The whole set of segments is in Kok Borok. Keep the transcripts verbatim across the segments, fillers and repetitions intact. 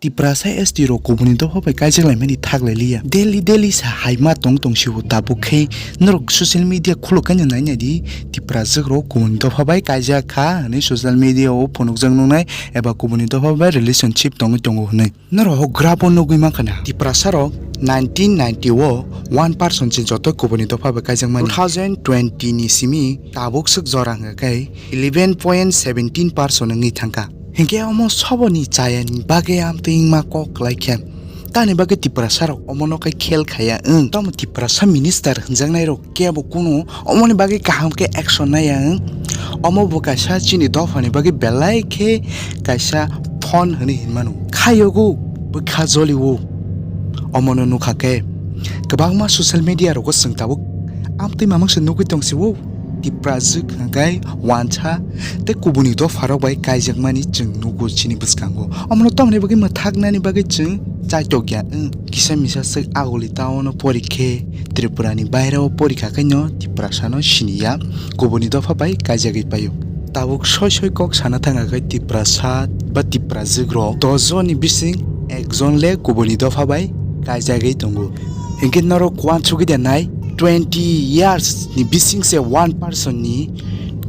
Tiprasa S T rok kubuni dopha bai kaijak laimani thak lai liya. Daily daily sa hai ma tong tong sio tabuk khe norok social media khuluk khe no nai nai di Tiprajwk rok kubuni dopha bai kaijak kha hwnwi social media o phunukjak nuknai eba kubuni dopha bai relationship tongwi tongo hwnwi. Norok graph o nugwi mankha na Tiprasa rok nineteen ninety o one percent se joto kubuni dopha bai kaijak mani. Two thousand twenty ni simi tabuk swk jora hwnkha khe eleven point seventeen percent wngwi thangkha. Hinkhe omo soboni chayani bagwi amtwi wngma kok kwlai khe. Tani bagwi Tiprasa rok omono khe khel khaya wng. Tamo Tiprasa minister hwnjaknai rok kebo kunu omoni bagwi kaham khe action naiya wng. Omo bo kaisa chini dophani bagwi belai khe kaisa phone hwnwi hinmano. Khayogo bwkha jolio. Omono nukha khe kwbangma social media rogo chwng tabuk amtwi mamang se nugwi tong sio. Tiprajwk hwnkhe wansa tei kubuni dopharok bai kaijakmani chwng nugo chini bwskango. Omono tamni bagwi mwthaknani bagwi chwng chaitok ya wng. Kisa misa swk Aguli town o pori khe Tripura ni baire o pori kha khe no Tiprasa no sini ya, kubuni dopha bai kaijagwi paio. Tabuk soi soi kok sana thang khe Tiprasa ba Tiprajwk rok dos jon ni bising ekjon le kubuni dopha bai kaijagwi tongo. Hinkhe norok uansugwi de nai, twenty years ni bising se one person ni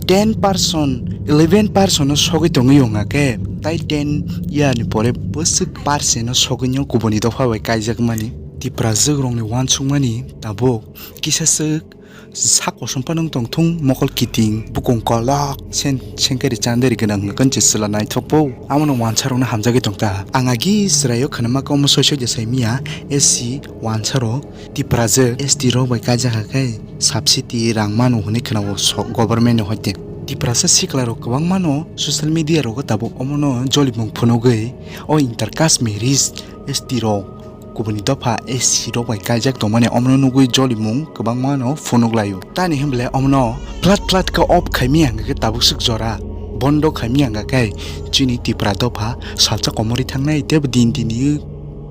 ten percent, eleven percent no sogwi tongwi wngkha khe, tai ten year ni pore bwswk percent no sogwi no kubuni dopha bai kaijakmani. Tiprajwk rokni uansukmani tabuk kisa swk sak kosom phano wng tong thung, mokol kiting, bukung kolok, sen-, senkari chandari gwnang hwnkhe se chwla naithok po. Amo no wansa rokno hamjagwi tong ta. Ang agi chwraio khwnama khe omo soi soi de sai miya, S C wansa rok, Tiprajwk S T rok bai kaijak kha khe subsidy rang mano hwnwi khwnao sok government ni hoite. Tiprasa sikla rok kwbangma no social media rogo tabuk omo no jolimung phunugwi o inter caste marriage S T rok kubuni dopha S C rok bai kaijak tongmani omono nugwi jolimung kwbangma no phunuk laio. Tani hwnble omono flat flat khe off khaimya hwnkhe tabuk swk jora bondo khaimya hwnkhe chini Tipra dopha salsa komorwi thangnai tei din dini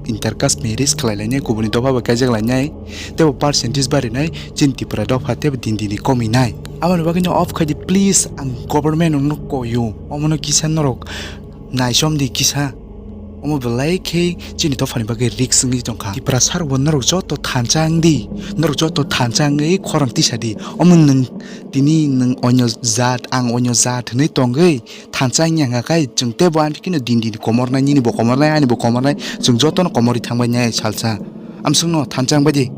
inter caste marriage khlai lainai, kubuni dopha bai kaijak lainai, tei bo percentage barinai, chini Tipra dopha tei bo din dini kominai. Aboni bagwino off khai di, please, ang government no koyo, omono kisa norok naisom di kisa, omo belai khe chini dophani bagwi risk wngwi tongkha. Tiprasa rokbo norok joto thansa wng di, norok joto thansa wngwi khorang tisa di, omo nwng tini nwng onyo jat, ang onyo jat hwnwi tongwi thansa wngya hwnkha khe, chwng teibo ani kheno din din komornai, nini bo komornai, ani bo komornai, chwng jotono komorwi thangbai nai salsa. Amswkno thansa wngbai di.